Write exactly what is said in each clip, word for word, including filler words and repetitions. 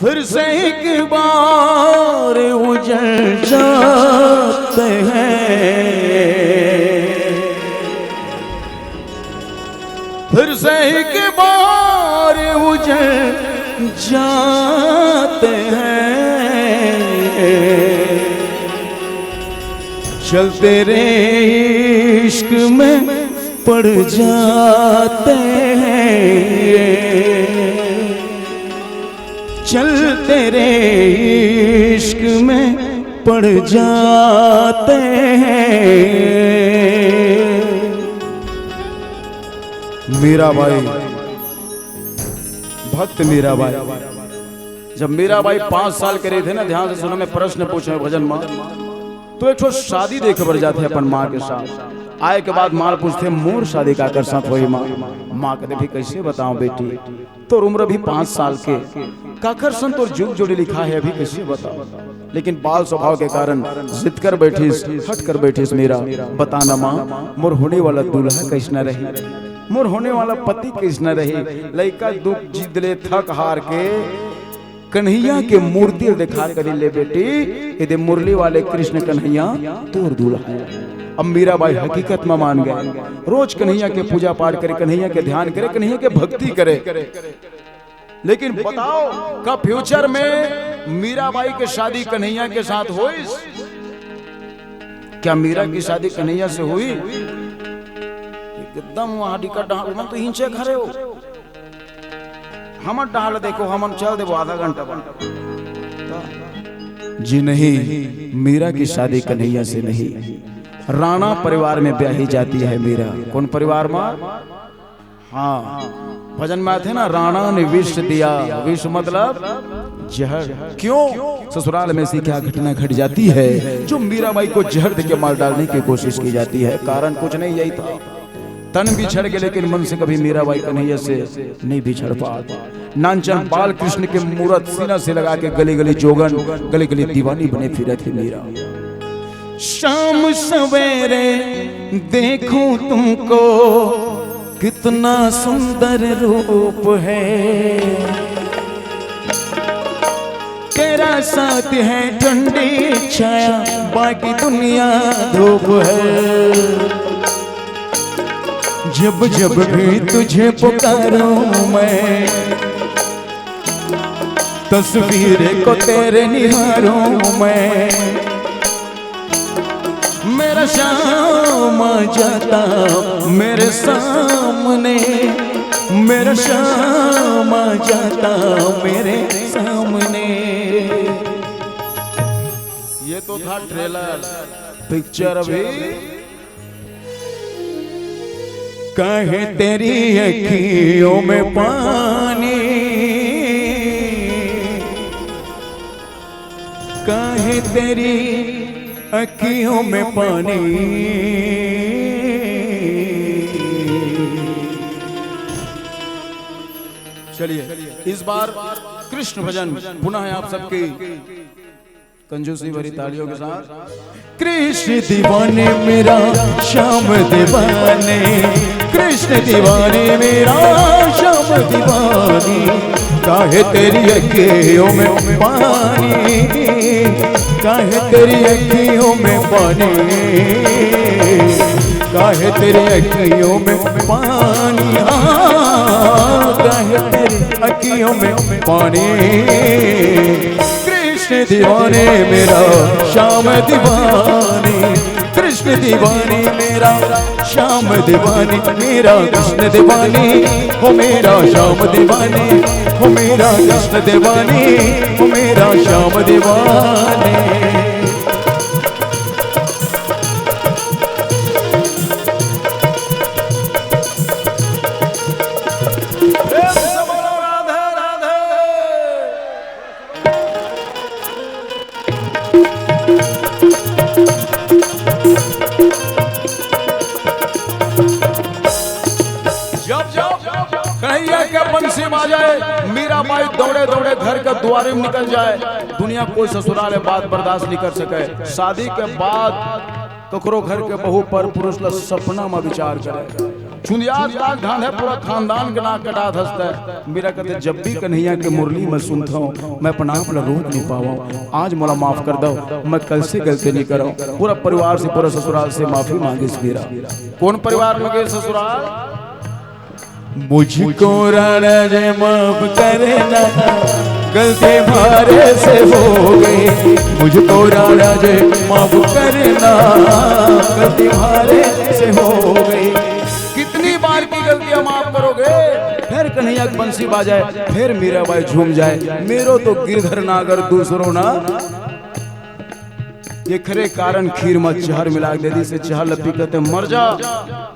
फिर से एक बार उजड़ जाते हैं, फिर से एक बार उजड़ जाते हैं। चल तेरे इश्क में पड़ जाते हैं, चल तेरे इश्क में पड़ जाते हैं। मीराबाई, भक्त मीराबाई। जब मीराबाई पाँच साल के रहिथे ना, ध्यान से सुनो, मैं प्रश्न पूछे भजन में, तो एक ठो शादी देखे बर जाथे अपन माँ के साथ। आए के बाद माँ पूछथे, "मोर शादी काकर साथ होही माँ?" माँ कथे, "भी कैसे बताओ बेटी, तोर उम्र भी पाँच साल के, काकर सन तोर जुग जोड़ी लिखा है, अभी कैसे बताओ?" लेकिन बाल स्वभाव के कारण जिद कर बैठिस, हट कर बैठिस मीरा, "बता ना माँ, मोर होने वाला दूल्हा कैसना रही, मोर होने वाला पति कैसना रही?" लइका दुख जिद ले थक हार के कन्हैया के मूर्ति ल देखा कर, "ले बेटी, ये दे मुरली वाले कृष्ण कन्हैया तोर दूल्हा है।" अब मीराबाई हकीकत में मान गए, रोज कन्हैया के पूजा पाठ करे, कन्हैया के ध्यान करे, कन्हैया के भक्ति करे। लेकिन बताओ, का फ्यूचर में मीराबाई के शादी कन्हैया के साथ होइस? क्या मीरा की शादी कन्हैया से हुई? एकदम वहां डिकट डहार, उमन तो हिंचे खड़े हो। हमर डाल देखो, हमन चल देबो आधा घंटा बाद। जी नहीं, मीरा की शादी कन्हैया से नहीं, राणा परिवार में ब्याही जाती है मीरा। कौन परिवार में? हाँ, भजन में आथे ना, "राणा ने विष दिया।" विष मतलब जहर। क्यों? ससुराल में ऐसी क्या घटना घट जाती है जो मीराबाई को जहर देके मार डालने की कोशिश की जाती है? कारण कुछ नहीं, यही था। तन बिछड़ गए, लेकिन मन से कभी मीराबाई कन्हैया से नहीं बिछड़ पात। नानचन बाल कृष्ण के मूरत सीना से लगा के गली गली जोगन, गली गली दीवानी बने फिरत हे मीरा। शाम सवेरे देखूं तुमको, कितना सुंदर रूप है। तेरा साथ है ठंडी छाया, बाकी दुनिया धूप है। जब जब भी तुझे पुकारूं मैं, तस्वीर को तेरे निहारूं मैं, मेरा शाम आ जाता मेरे सामने, मेरा शाम आ जाता मेरे सामने। ये तो था ट्रेलर, पिक्चर अभी। काहे तेरी अखियों में पानी, काहे तेरी अखियों में पानी। चलिए, इस बार कृष्ण भजन पुनः है आप सबके कंजूसी भरी तालियों के साथ। कृष्ण दीवाने मेरा, श्याम दीवाने, कृष्ण दीवाने मेरा, श्याम दीवाने। काहे तेरी अखियों में पानी, काहे तेरी अखियों में पानी, काहे तेरी अखियों में पानी, हाँ, काहे तेरी अखियों में पानी। कृष्ण दीवाने मेरा, श्याम दीवाने, कृष्ण दीवाने मेरा, श्याम दीवाने मेरा, कृष्ण दीवाने हो मेरा, श्याम दीवाने हो मेरा, कृष्ण दीवाने हो मेरा, श्याम दीवाने। जब जब कन्हैया के बंसी बाजे, मीराबाई दौड़े दौड़े घर के दुआरे में निकल जाए। दुनिया कोई ससुराल है, बात बर्दाश्त नहीं कर सके। शादी के बाद ककरो घर के बहू पर पुरुष ला सपना में विचार करे। चुंदियात ताक धांधे पूरा खानदान के नाक कटात हस तैं। मीरा कथे, "जब भी कन्हैया के मुरली मैं सुनथंव, मैं अपन आप ला रोक नइ पावंव। आज मोला माफ कर दव, मैं कल से गलती नइ करंव।" पूरा परिवार से, पूरा ससुराल से माफी मांगिस मीरा। कोन परिवार में गे ससुराल? मुझको राणा जी माफ करना, गलती म्हारे से हो गई। मुझको राणा जी माफ करना, गलती म्हारे से हो गई। कितनी बार की गलतियां माफ करोगे? फिर कन्हैया के बंसी बाजे, फिर मीराबाई झूम जाए। मेरो तो गिरधर नागर दूसरो ना। एखरे कारण खीर म जहर मिला के दे दिस, जहर ल पी के तैं मर जा,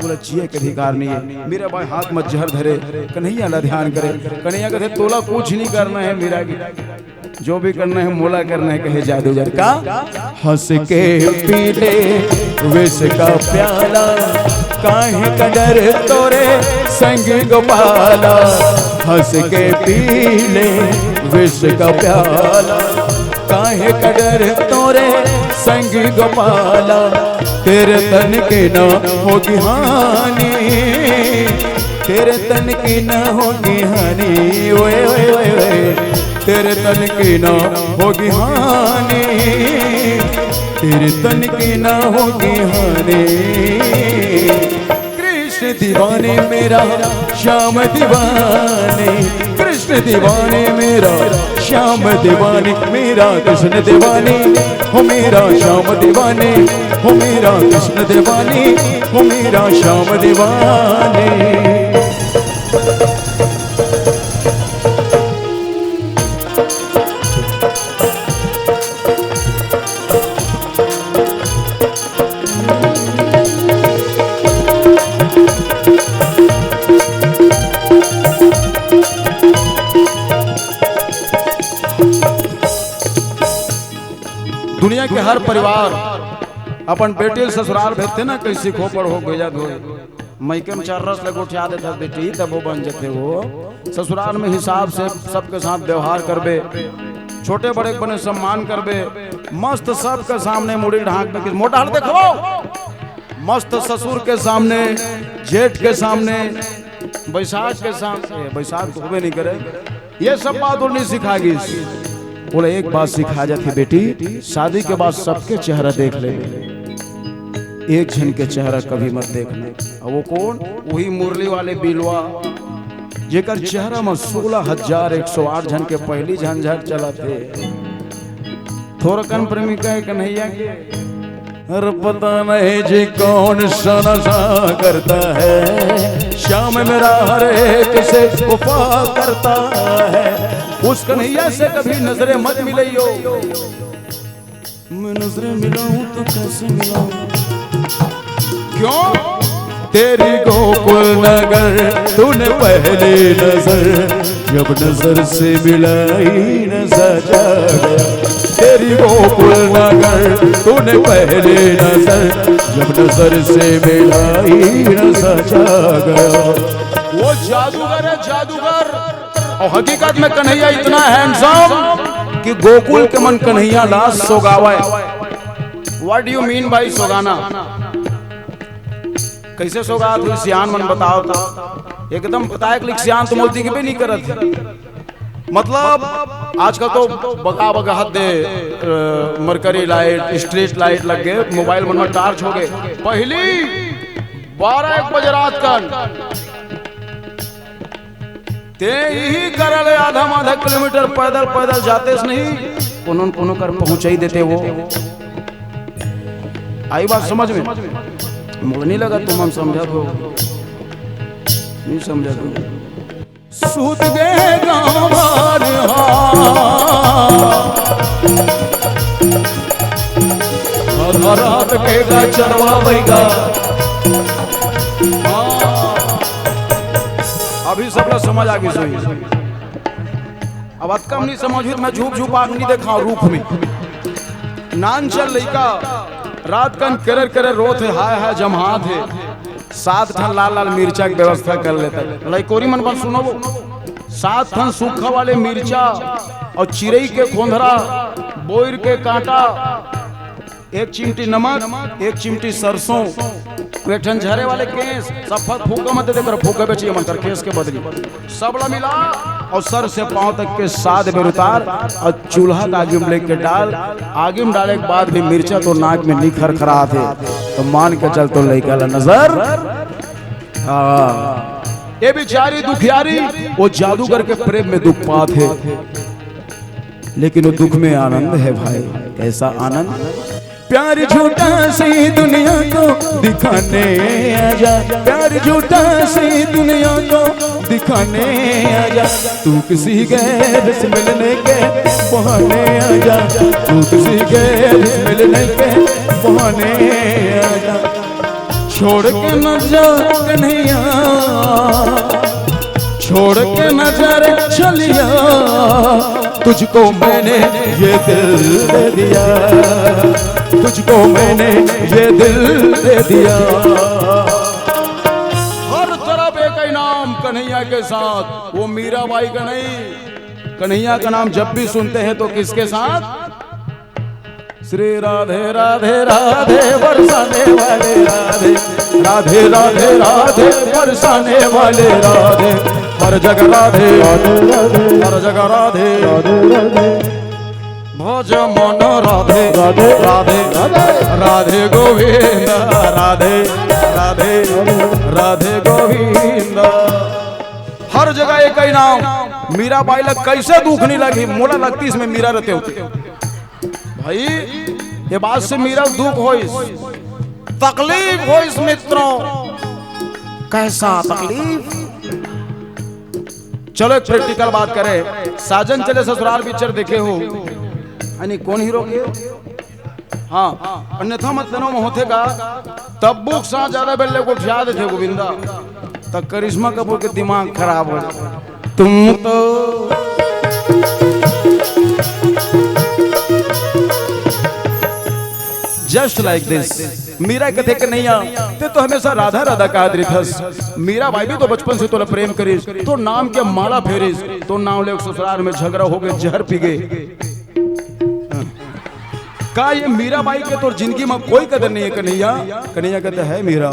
तोला जिए के अधिकार नइ हे। मीराबाई हाथ म जहर धरे, कन्हैया ला ध्यान करे। कन्हैया कथे, "तोला कुछ नइ करना हे मीरा, जो भी करना हे मोला करना हे," कहे जादूगर। का? हंस के पी ले विष का प्याला, काहे का डर तोरे संग गोपाला। हंस के पी ले विष का प्याला, काहे का डर तोरे संग गोपाला। तेरे तन के ना होगी हानि, तेरे तन की ना होगी हानि। ओए, ओए, ओए, ओए। तेरे तन की ना होगी हानि, तेरे तन की ना होगी हानि। कृष्ण दीवाने मेरा, श्याम दीवाने। कृष्ण दीवाने मेरा, श्याम दीवाने। मीरा कृष्ण दीवानी, हो मीरा श्याम दीवानी, हो मीरा कृष्ण दीवानी, हो मीरा श्याम दीवानी। दुनिया के हर परिवार अपन बेटी ल ससुराल भेजथे ना, कइसे खोपड़ हो भेजत होय। मइके म चर्रस ल गोठिया देथे बेटी, तब वो बन जथे वो। ससुराल में हिसाब से सबके साथ व्यवहार करबे, छोटे बड़े के बने सम्मान करबे, मस्त सबके सामने मुड़ी ढांक के मोटा हल देखो, मस्त ससुर के सामने, जेठ के सामने, बैसाख के सामने, ए, बैसाख तो होबे नइ करे। ये सब बात उन्हें सिखा गिस। बोले, एक बात सिखा जाती बेटी, शादी के बाद सबके चेहरा देख ले, एक झन के चेहरा कभी मत देखना। अब वो कोन? वही मुरली वाले बिलवा, जेकर चेहरा में सोलह हजार एक सौ आठ झन के पहली झंझट चलत हे। थोरकन प्रेमिका हे कन्हैया के। अरे पता नहीं जी कौन सा नशा करता है, श्याम मेरा हर एक से वफा करता है। उस कन्हैया से कभी नजरें मत मिलइयो। मैं नजरें मिलाऊं तो कैसे मिलाऊं? क्यों? तेरी गोकुल नगर तूने पहली नजर, जब नजर से मिलाई नशा छा गया। तेरी गोकुल नगर तूने पहली नजर, जब नजर से मिलाई नशा छा गया। वो जादूगर है, जादूगर। अउ हकीकत में कन्हैया इतना handsome कि गोकुल के मन कन्हैया ला सोगावय। What do you mean by सोगाना? कइसे सोगात होही सियान मन बताव तो। एकदम बताए के लिए सियान तो मोला दिखबे नइ करत हे। मतलब आजकल तो बगा बगा हद दे, अ, Mercury light, street light लग गे, mobile मन में torch हो गे। पहिली बारह एक बजे रात कन तें इही करा ले आधा माधा किलोमीटर पैदल, पैदल जातेस नहीं, कोनो न कोनो कर पहुंचाई देते वो। आई बात समझ में? मोला नइ लगा तुमन समझत हो, नइ समझत हो। सूत गे गांव भर हा। आधा रात के गा चरवा बैगा। अभी सबला समझ आ गिस होही। अब अतका म नइ समझ होही त मैं झूप झूप आंख नइ देखांव रूख में। नानचन लइका रात कन केरर केरर रोत हे, हाय हाय जम्हात हे। सात ठन लाल लाल मिर्चा के व्यवस्था कर लेते। लइकोरी मन बर सुनबो, सात ठन सूखा वाले मिर्चा अउ चिरई के खोंधरा, बोइर के कांटा, एक चिमटी नमक, एक चिमटी सरसों, एक ठन झरे वाले केस, सब फूका मत दे कर, फूका बेचिए मन कर केस के बदली। सबला मिला अउ सर से पांव तक के सात बेर उतार अउ चूल्हा के आगी में लेके डाल। आगी में डाले के बाद भी मिर्चा तोर नाक में नइ खरखरात हे, त मान के चल तोर लइका ला नजर। हाँ, ये बिचारी दुखियारी वो जादूगर के प्रेम में दुख पात हे, लेकिन वो दुख में आनंद हे भाई। कैसा आनंद? प्यार झूठा सही दुनिया को दिखाने आजा, प्यार झूठा सही दुनिया को दिखाने आजा। तू किसी गैर से मिलने के बहाने आजा, तू किसी गैर से मिलने के बहाने आजा। छोड़ के न जा कन्हैया, छोड़ के न जा रे छलिया, तुझको मैंने ये दिल दे दिया, तुझको मैंने ये दिल दे दिया। हर तरफ एक ही नाम कन्हैया के साथ, वो मीराबाई का नहीं। कन्हैया का नाम जब भी सुनते हैं तो किसके साथ? श्री राधे राधे राधे बरसाने वाले राधे, राधे राधे राधे बरसाने वाले राधे, हर जगह राधे, हर जगह राधे। भज मन राधे राधे राधे, राधे गोविंद राधे, राधे राधे गोविंद। हर जगह एक ही नाम। मीराबाई ला कैसे दुख नहीं लगी, मोला लगती इसमें मीरा रहते होते। भाई, ये बात से मीरा दुख होइस, तकलीफ होइस मित्रों। कैसा तकलीफ? चलो एक प्रैक्टिकल बात करें। साजन चले ससुराल पिक्चर देखे हो? यानी कौन हीरो के? हाँ, अन्यथा मत लेनो में होथे का, तब्बू के साथ ज्यादा बेर ले गोठिया देथे गोविंदा, त करिश्मा कपूर के दिमाग खराब हो जाए। तुम तो जस्ट लाइक दिस। मीरा कथे के नहीं आ, ते तो हमेशा राधा राधा कहत रिथस। मीरा बाई भी तो बचपन से तोला प्रेम करिस, तो नाम के माला फेरिस, तो नाम ले ससुराल में झगड़ा हो गए, जहर पी गए। का ये मीराबाई के तोर जिंदगी में कोई कदर नहीं है कन्हैया? कन्हैया कहता है मीरा,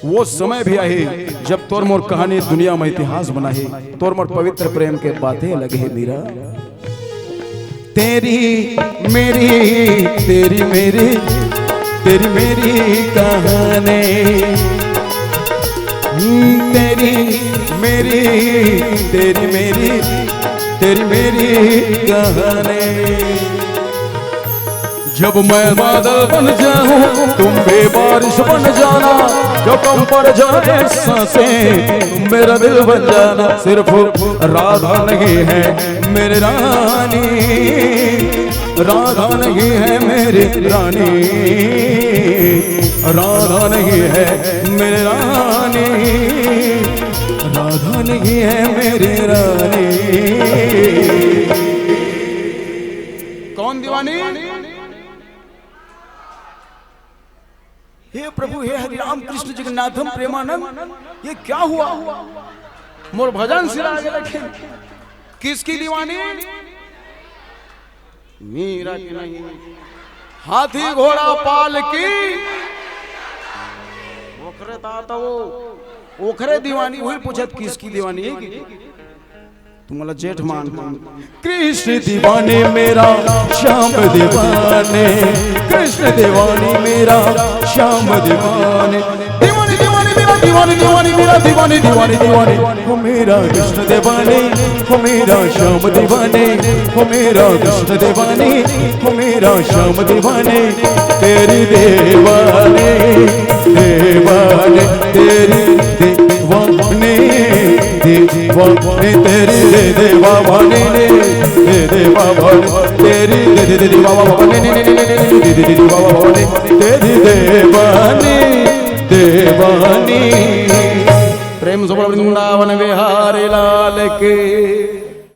वो समय भी आही जब तोर मोर कहानी दुनिया में इतिहास बनाही, तोर मोर पवित्र प्रेम के बातें अलग है मीरा। तेरी मेरी, तेरी मेरी, तेरी मेरी कहानी। हम्म, तेरी मेरी, तेरी मेरी, तेरी मेरी कहानी। जब मैं बादल बन जाऊं, तुम भी बारिश बन जाना। जो कम पड़ जाए सांसें, तुम मेरा दिल बन जाना। सिर्फ राधा नहीं है मेरी रानी, राधा नहीं है मेरी रानी, राधा नहीं है मेरी रानी, राधा नहीं है मेरी रानी। कौन दीवानी? हे प्रभु, हे हरि राम कृष्ण जगन्नाथम प्रेमानंद, ये क्या हुआ? मोर भजन सिरा गए, लेकिन किसकी दीवानी? मीरा की नहीं, हाथी घोड़ा पालकी। ओखरे तात वो, ओखरे दीवानी। वही पूछत, किसकी दीवानी है कि? तुम वाला जेठ मान। कृष्ण दीवाने मेरा, श्याम दीवाने, कृष्ण दीवाने मेरा, श्याम दीवाने। दीवानी, दीवानी मेरा, दीवानी, दीवानी मेरा, दीवानी, दीवानी, दीवानी। हो मेरा कृष्ण दीवाने, हो मेरा श्याम दीवाने, हो मेरा कृष्ण दीवाने, हो मेरा श्याम दीवाने। तेरी दीवाने, दीवाने, तेरी दीवाने, दीवाने, तेरी दे दीवाने, दे दीवाने, तेरी दे दे दीवाने, दे दे दीवाने, तेरी दीवाने, दीवाने। प्रेम से बोल वृंदावन बिहारी लाल की।